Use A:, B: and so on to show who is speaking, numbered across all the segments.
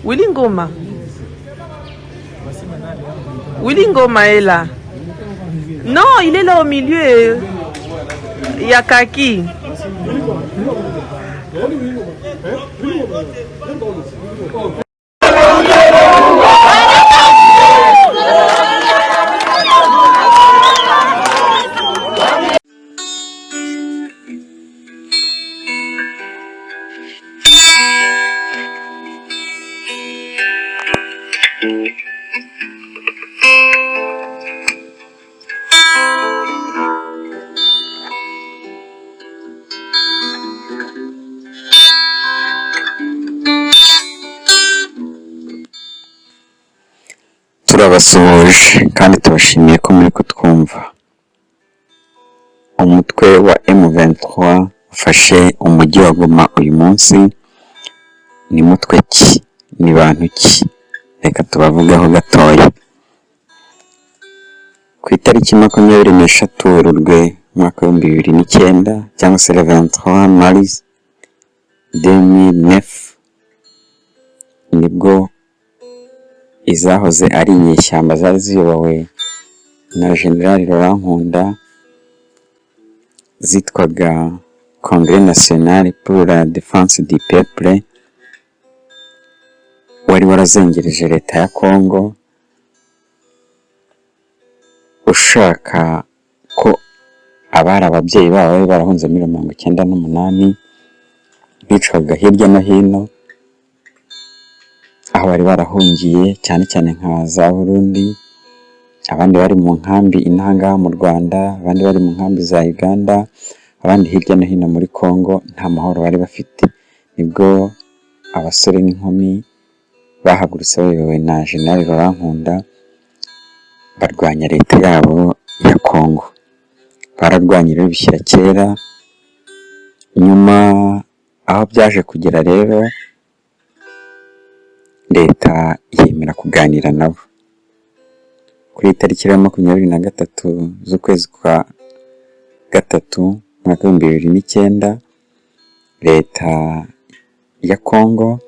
A: Willy Ngoma. Willy Ngoma est là. Non, il est là au milieu. Il y a Kaki.
B: Turabasuhuje kandi tubashimiye ko muri kutwumva. Umutwe wa M23 ufashe umujyi wa Goma uyu munsi. Ni mutwe ki? Ni bantu ki? Reka tubavugeho gatoya. Ku itariki 23 Werurwe umwaka w'2009, cyangwa se le 23 mars 2009, nibwo izahoze ari inyeshyamba zari ziyobowe na General Laurent Nkunda, zitwaga Congrès National pour la Défense du Peuple, wari warazengereje leta ya Congo, ushaka ko abari ababyeyi babo bari barahunze muri 98, bicwaga hirya no hino aho bari barahungiye, cyane cyane nka za Burundi, abandi bari mu nkambi inaha ngaha mu Rwanda, abandi bari mu nkambi za Uganda, abandi hirya no hino muri Congo, nta mahoro bari bafite. Nibwo abasore n'inkumi bahagurutse bayobowe na General Laurent Nkunda, barwanya leta yabo ya Congo. Bararwanye rero bishyira kera. Nyuma aho byaje kugera rero, leta yemera kuganira nabo. Kuri iyi tariki ya 23 z'ukwezi kwa gatatu umwaka w'2009, leta ya Congo,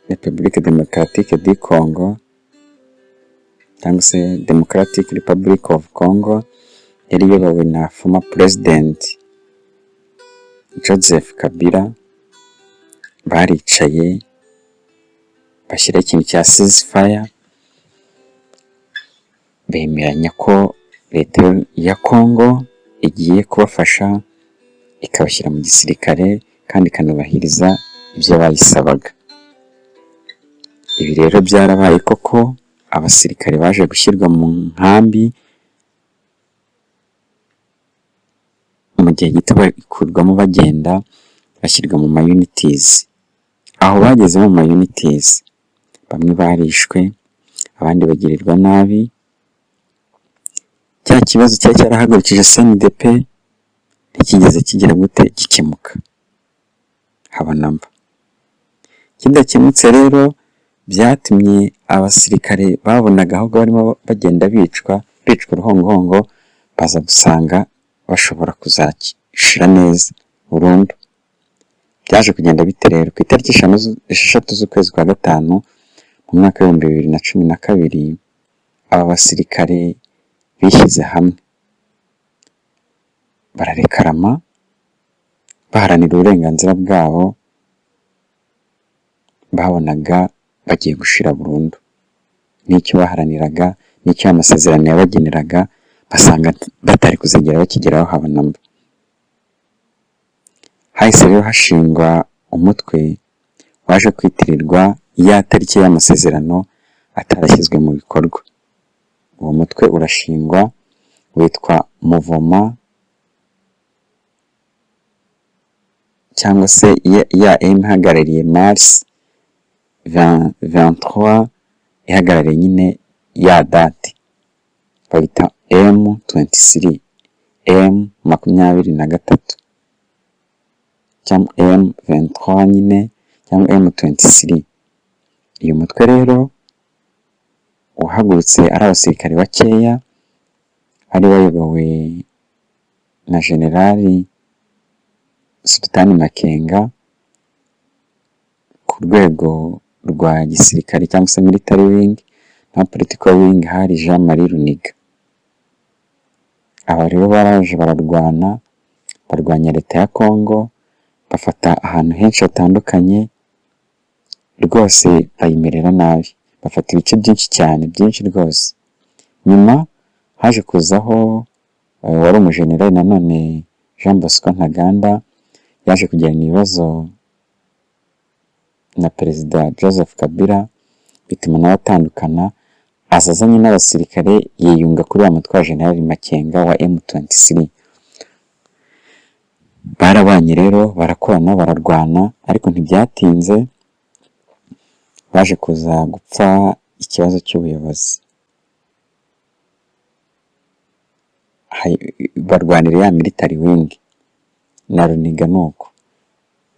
B: République Démocratique du Congo, cyangwa se Democratic Republic of Congo, yari iyobowe na former president Joseph Kabila, baricaye bashyiraho ikintu cya ceasefire, bemeranya ko leta ya Congo igiye kubafasha, ikabashyira mu gisirikare kandi ikanubahiriza ibyo bayisabaga. Ibi rero byarabaye koko, abasirikare baje gushyirwa mu nkambi, mu gihe gito bakurwamo, bagenda bashyirwa mu ma unités. Aho bageze mu ma unités, bamwe barishwe, abandi bagirirwa nabi. Cya kibazo cyari cyarahagurukije CNDP ntikigeze kigira gute gikemuka, haba namba. Kidakemutse rero, byatumye abasirikare babonaga ahubwo barimo bagenda bicwa, bicwa uruhongohongo, baza gusanga bashobora kuzashira neza burundu. Byaje kugenda bite rero? Ku itariki 6 z'ukwezi kwa gatanu mu mwaka w'2012, aba basirikare bishyize hamwe bararekarama, baharanira uburenganzira bwabo babonaga bagiye gushira burundu. N'icyo baharaniraga, n'icyo amasezerano yabageneraga, basanga batari kuzigera bakigeraho haba namba. Hahise rero hashingwa umutwe waje kwitirirwa ya tariki y'amasezerano atarashyizwe mu bikorwa. Uwo mutwe urashingwa, witwa Mouvement, cyangwa se ya M ihagarariye mars 23, ihagarariye nyine ya date, bayita M23, M23 cyangwa M23 nyine, cyangwa M23. Uyu mutwe rero wahagurutse ari abasirikare bakeya, bari bayobowe na Generali Sultani Makenga. Ku rwego rwa gisirikare cyangwa se military wing, naho political wing hari Jean Marie Runiga. Aba rero baraje bararwana, barwanya leta ya Congo, bafata ahantu henshi hatandukanye, rwose bayimerera nabi, bafata ibice byinshi cyane, byinshi rwose. Nyuma haje kuzaho wari umujenerali nanone, Jean Bosco Ntaganda, yaje kugirana ibibazo na Perezida Joseph Kabila, bituma nawe atandukana, aza azanye n'abasirikare, yiyunga kuri wa mutwe wa General Makenga wa M23. Barabanye rero, barakorana, bararwana, ariko ntibyatinze baje kuza gupfa ikibazo cy'ubuyobozi, barwanira ya military wing na Runiga. Nuko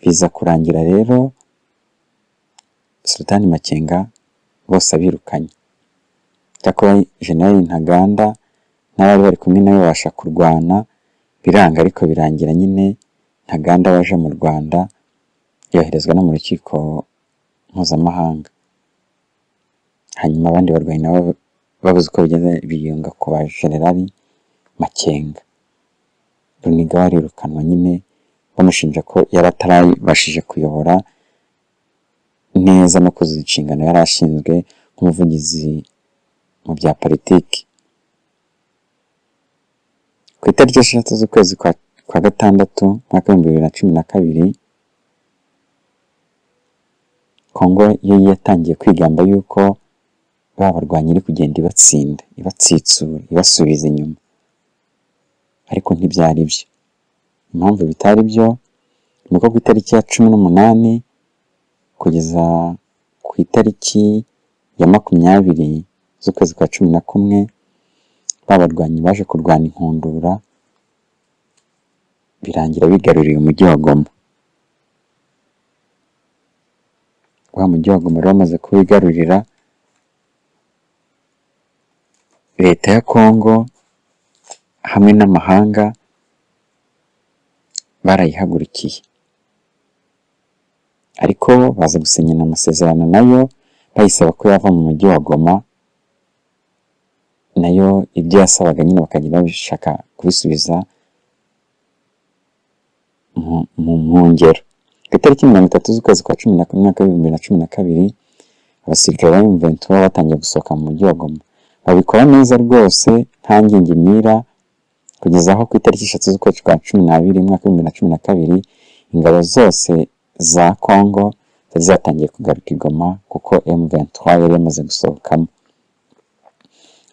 B: biza kurangira rero Sultani Makenga bose abirukanye. Cyakora General Ntaganda n'abari bari kumwe nawe babasha kurwana biranga, ariko birangira nyine Ntaganda waje mu Rwanda, yoherezwa no mu rukiko mpuzamahanga. Hanyuma abandi barwanyi nabo babuze uko bigenda, biyunga ku ba General Makenga. Runiga we arirukanwa nyine, bamushinja ko yari atarabashije kuyobora neza no kuzuza inshingano yari ashinzwe nk'umuvugizi mu bya politiki. Ku itariki 6 z'ukwezi kwa gatandatu, umwaka w'2012, Kongo yo yatangiye kwigamba yuko ba barwanyi iri kugenda ibatsinda, ibatsitsura, ibasubiza inyuma, ariko ntibyari byo. Impamvu bitari byo ni uko ku itariki ya 18 kugeza ku itariki ya 20 z'ukwezi kwa 11, ba barwanyi baje kurwana inkundura, birangira bigaruriye umujyi wa Goma. Wa mujyi wa Goma rero bamaze kuwigarurira, leta ya Kongo hamwe n'amahanga barayihagurukiye, ariko baza gusinyana amasezerano nayo bayisaba ko yava mu mujyi wa Goma, nayo ibyo yasabaga nyine bakagenda babishaka kubisubiza mu ngero. Ku itariki 30 z'ukwezi kwa 11, umwaka w'2012, abasirikare ba M23 batangiye gusohoka mu mujyi wa Goma, babikora neza rwose nta ngingimira, kugeza aho ku itariki 3 z'ukwezi kwa 12, umwaka w'2012, ingabo zose za Congo zari zatangiye kugaruka i Goma, kuko M23 yari yamaze gusohokamo.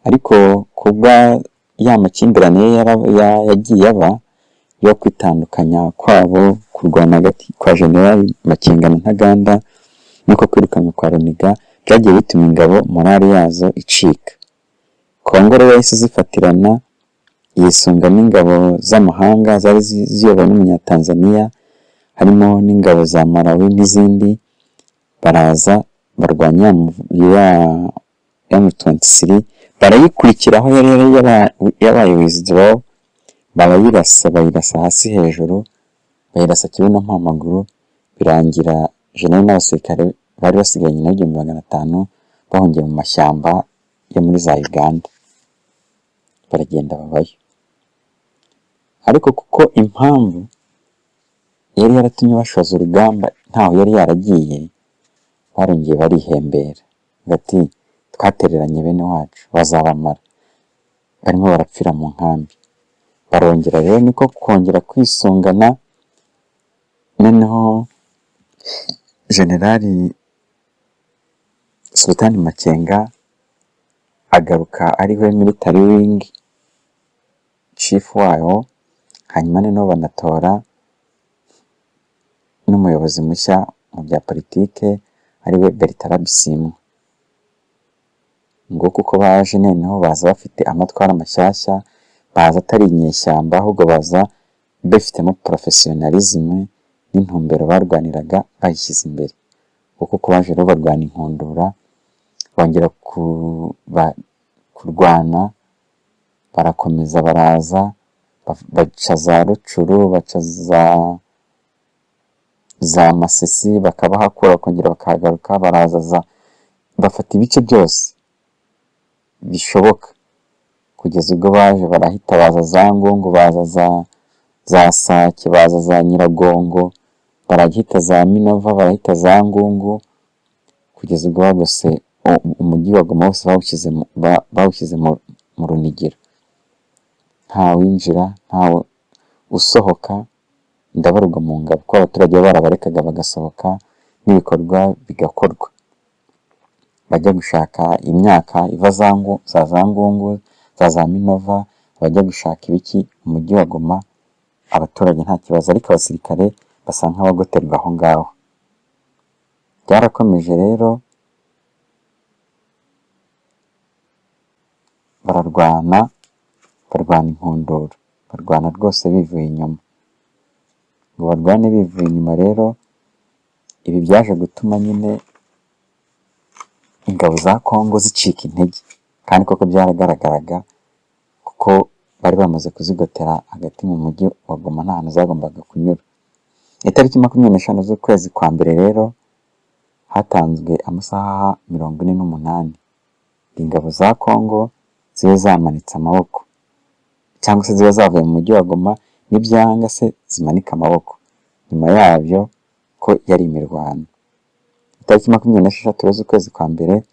B: Ariko kubwa ya makimbirane yagiye aba yo kwitandukanya kwabo, kurwana hagati kwa General Makenga na Ntaganda, nuko kwirukanwa kwa Runiga, byagiye bituma ingabo morale yazo icika. Kongo rero yahise zifatirana, yisunga n'ingabo z'amahanga zari ziyobowe n'Umunyatanzaniya, harimo n'ingabo za Malawi n'izindi, baraza barwanya ya M23, barayikurikira aho yari yabaye withdraw, barayirasa, bayirasa hasi hejuru, bayirasa kibuno mpamaguru, birangira General n'abasirikare bari basigaye nyuma y'1500 bahungiye mu mashyamba yo muri za Uganda, baragenda babayo. Ariko kuko impamvu yari yaratumye bashoza urugamba ntaho yari yaragiye, barongeye barihembera bati: "Twatereranye bene wacu, bazabamara, barimo barapfira mu nkambi." Barongera rero niko kongera kwisungana, noneho General Sultani Makenga agaruka ari we military wing chief wayo, hanyuma noneho banatora n'umuyobozi mushya mu bya politike, ariwe Bertrand Bisimwa. Nguko uko baje noneho, baza bafite amatwara mashyashya, baza atari inyeshyamba, ahubwo baza bifitemo professionalism n'intumbero barwaniraga bayishyize imbere. Kuko uko baje rero barwana inkundura, bongera kurwana, barakomeza baraza baca za Rutshuru, baca za za Masisi bakabahakura, bakongera bakahagaruka, baraza bafata ibice byose bishoboka, kugeza ubwo baje barahita baza za Ngungu, baza za Sake, baza za Nyiragongo, barahita za Minova, barahita za Ngungu, kugeza ubwo bagose umujyi wa Goma wose, bawushyize mu runigiro, nta winjira, ntawe usohoka. Ndabarwa mu ngabo, kuko abaturage barabarekaga bagasohoka n'ibikorwa bigakorwa, bajya gushaka imyaka iva za Ngungu, za Minova, bajya gushaka ibiki. Umujyi wa Goma abaturage nta kibazo, ariko abasirikare basa nk'abagoterwa aho ngaho. Byarakomeje rero, bararwana, barwana inkundura, barwana rwose bivuye inyuma. Ngo barwane bivuye inyuma rero, ibi byaje gutuma nyine ingabo za Kongo zicika intege, kandi koko byaragaragaraga, kuko bari bamaze kuzigotera hagati mu mujyi wa Goma, nta hantu zagombaga kunyura. Itariki 25 z'ukwezi kwa mbere rero, hatanzwe amasaha 48 ingabo za Kongo zibe zamanitse amaboko, cyangwa se ziba zavuye mu mujyi wa Goma, nibyanga se zimanike amaboko. Nyuma yabyo ko yari imirwano. Itariki 26 z'ukwezi kwa mbere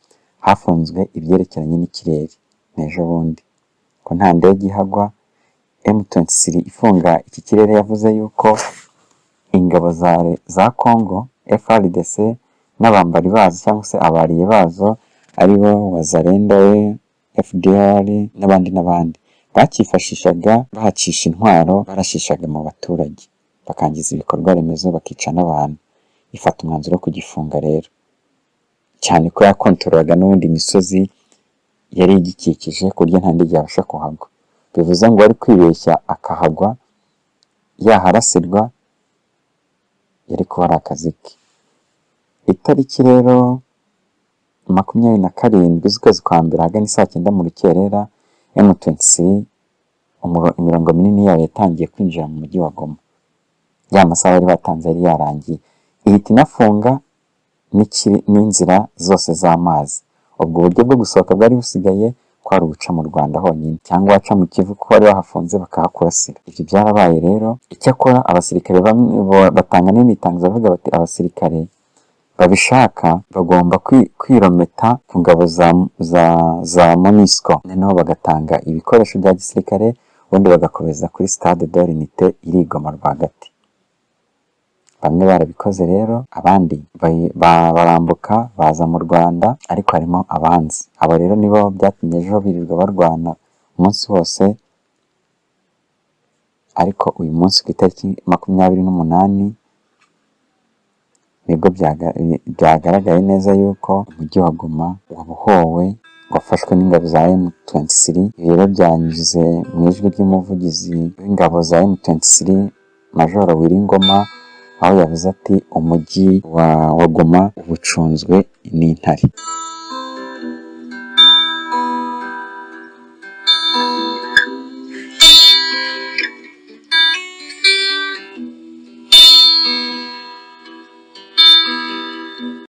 B: hafunzwe ibyerekeranye n'ikirere, n'ejo bundi ko nta ndege ihagwa. M23 ifunga iki kirere yavuze yuko ingabo za Congo FARDC n'abambari bazo cyangwa se abariye bazo, aribo Wazalendo, FDLR n'abandi n'abandi, bakifashishaga bahacisha intwaro, barashishaga mu baturage, bakangiza ibikorwa remezo, bakica n'abantu. Ifata umwanzuro wo kugifunga rero, cyane ko yakontororaga n'ubundi imisozi yari igikikije, ku buryo nta ndege yabasha kuhagwa. Bivuze ngo wari kwibeshya akahagwa, yaharasirwa, yari kuba ari akazi ke. Itariki rero 27 z'ukwezi kwa mbere, ahagana saa 9 mu rukerera, M23 imirongo minini yayo yatangiye kwinjira mu mujyi wa Goma. Ya masaha bari batanze yari yarangiye, ihita inafunga n'inzira zose z'amazi. Ubwo buryo bwo gusohoka bwari busigaye kwari uguca mu Rwanda honyine, cyangwa waca mu Kivu, kuko bari bahafunze bakahakurasira. Ibyo byarabaye rero. Icyakora abasirikare bamwe batanga n'irindi tangazo bavuga bati abasirikare babishaka bagomba kwirometa ku ngabo za MONUSCO, noneho bagatanga ibikoresho bya gisirikare, ubundi bagakomeza kuri Stade de l'Unité iri i Goma rwagati. Bamwe barabikoze rero, abandi barambuka baza mu Rwanda, ariko harimo abanzi. Abo rero nibo byatumye ejo birirwa barwana umunsi wose. Ariko uyu munsi ku itariki 28 nibwo byagaragaye neza yuko umujyi wa Goma wabohowe, wafashwe n'ingabo za M23. Ibi rero byanyuze mu ijwi ry'umuvugizi w'ingabo za M23, Majoro Willy Ngoma, aho yavuze ati umujyi wa Goma ubu ucunzwe n'intare.